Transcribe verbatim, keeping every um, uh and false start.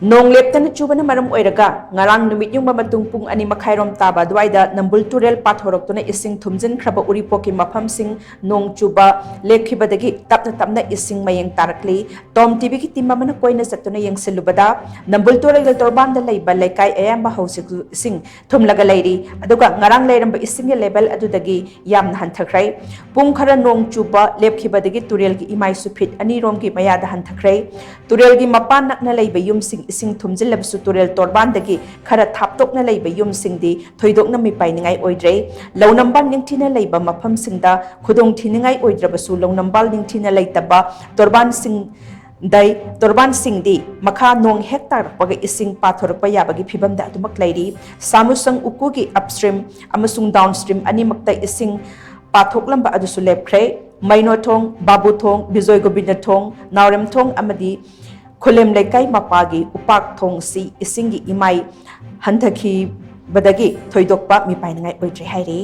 ꯅꯣꯡ ꯂꯦꯞꯇꯅ ꯆꯨꯕꯅ ꯃꯔꯝ ꯑꯣꯏꯔꯒ ꯉꯔꯥꯡ ꯅꯨꯃꯤꯠ ꯌꯨꯡꯕ ꯃꯇꯨꯡ ꯄꯨꯡ ꯑꯅꯤ ꯃꯈꯥꯏꯔꯣꯝ ꯇꯥꯕ ꯑꯗꯨꯋꯥꯏꯗ ꯅꯝꯕꯨꯜ ꯇꯨꯔꯦꯜ ꯄꯥꯊꯣꯔꯛꯇꯨꯅ ꯏꯁꯤꯡ ꯊꯨꯝꯖꯤꯟꯈ꯭ꯔꯕ ꯎꯔꯤꯄꯣꯛꯀꯤ ꯃꯐꯝꯁꯤꯡ ꯅꯣꯡ ꯆꯨꯕ ꯂꯦꯞꯈꯤꯕꯗꯒꯤ ꯇꯞꯅ ꯇꯞꯅ ꯏꯁꯤꯡ ꯃꯌꯦꯡ ꯇꯥꯔꯛꯂꯤ꯫ ꯇꯣꯝ ꯇꯤꯚꯤꯒꯤ ꯇꯤꯝ ꯑꯃꯅ ꯀꯣꯏꯅ ꯆꯠꯇꯨꯅ ꯌꯦꯡꯁꯤꯜꯂꯨꯕꯗ ꯅꯝꯕꯨꯜ ꯇꯨꯔꯦꯜꯒꯤ ꯇꯣꯔꯕꯥꯟꯗ ꯂꯩꯕ ꯂꯩꯀꯥꯏ ꯑꯌꯥꯝꯕ ꯍꯧꯖꯤꯛ ꯏꯁꯤꯡ ꯊꯨꯝꯂꯒ ꯂꯩꯔꯤ꯫ ꯑꯗꯨꯒ ꯉꯔꯥꯡ ꯂꯩꯔꯝꯕ ꯏꯁꯤꯡꯒꯤ ꯂꯦꯚꯦꯜ ꯑꯗꯨꯗꯒꯤ ꯌꯥꯝꯅ ꯍꯟꯊꯈ꯭ꯔꯦ꯫ ꯄꯨꯡ ꯈꯔ ꯅꯣꯡ ꯆꯨꯕ ꯂꯦꯞꯈꯤꯕꯗꯒꯤ ꯇꯨꯔꯦꯜꯒꯤ ꯏꯃꯥꯏꯁꯨ ꯐꯤꯠ ꯑꯅꯤꯔꯣꯝꯒꯤ ꯃꯌꯥꯗ ꯍꯟꯊꯈ꯭ꯔꯦ꯫ ꯇꯨꯔꯦꯜꯒꯤ ꯃꯄꯥꯟ ꯅꯛꯅ ꯂꯩꯕ ꯌꯨꯝꯁꯤꯡ ꯏꯁꯤꯡ ꯊꯨꯝꯖꯤꯜꯂꯕꯁꯨ ꯇꯨꯔꯦꯜ ꯇꯣꯔꯕꯥꯟꯗꯒꯤ ꯈꯔ ꯊꯥꯞꯇꯣꯛꯅ ꯂꯩꯕ ꯌꯨꯝꯁꯤꯡꯗꯤ ꯊꯣꯏꯗꯣꯛꯅ ꯃꯤꯄꯥꯏꯅꯤꯡꯉꯥꯏ ꯑꯣꯏꯗ꯭ꯔꯦ꯫ ꯂꯧꯅꯝꯕꯥꯜ ꯅꯤꯡꯊꯤꯅ ꯂꯩꯕ ꯃꯐꯝꯁꯤꯡꯗ ꯈꯨꯗꯣꯡ ꯊꯤꯅꯤꯡꯉꯥꯏ ꯑꯣꯏꯗ꯭ꯔꯕꯁꯨ ꯂꯧꯅꯝꯕꯥꯜ ꯅꯤꯡꯊꯤꯅ ꯂꯩꯇꯕ ꯇꯣꯔꯕꯥꯟꯁꯤꯡ ꯗꯩ ꯇꯣꯔꯕꯥꯟꯁꯤꯡꯗꯤ ꯃꯈꯥ ꯅꯣꯡ ꯍꯦꯛ ꯇꯥꯔꯛꯄꯒ ꯏꯁꯤꯡ ꯄꯥꯊꯣꯔꯛꯄ ꯌꯥꯕꯒꯤ ꯐꯤꯕꯝꯗ ꯑꯗꯨꯃꯛ ꯂꯩꯔꯤ꯫ ꯁꯥꯃꯨꯁꯪ ꯎꯀꯨꯒꯤ ꯑꯞꯁ꯭ꯇ꯭ꯔꯤꯝ ꯑꯃꯁꯨꯡ ꯗꯥꯎꯟꯁ꯭ꯇ꯭ꯔꯤꯝ ꯑꯅꯤꯃꯛꯇ ꯏꯁꯤꯡ ꯄꯥꯊꯣꯛꯂꯝꯕ ꯑꯗꯨꯁꯨ ꯂꯦꯞꯈ꯭ꯔꯦ꯫ ꯃꯩꯅꯣꯊꯣꯡ, ꯕꯥꯕꯨꯊꯣꯡ, ꯕꯤꯖꯣꯏ ꯒꯣꯕꯤꯟꯗꯊꯣꯡ, ꯅꯥꯎꯔꯦꯝꯊꯣꯡ ꯑꯃꯗꯤ ꯈꯨꯂꯦꯝ ꯂꯩꯀꯥꯏ ꯃꯄꯥꯒꯤ ꯎꯄꯥꯛ ꯊꯣꯡꯁꯤ ꯏꯁꯤꯡꯒꯤ ꯏꯃꯥꯏ ꯍꯟꯊꯈꯤꯕꯗꯒꯤ ꯊꯣꯏꯗꯣꯛꯄ ꯃꯤꯄꯥꯏꯅꯤꯡꯉꯥꯏ ꯑꯣꯏꯗ꯭ꯔꯦ ꯍꯥꯏꯔꯤ꯫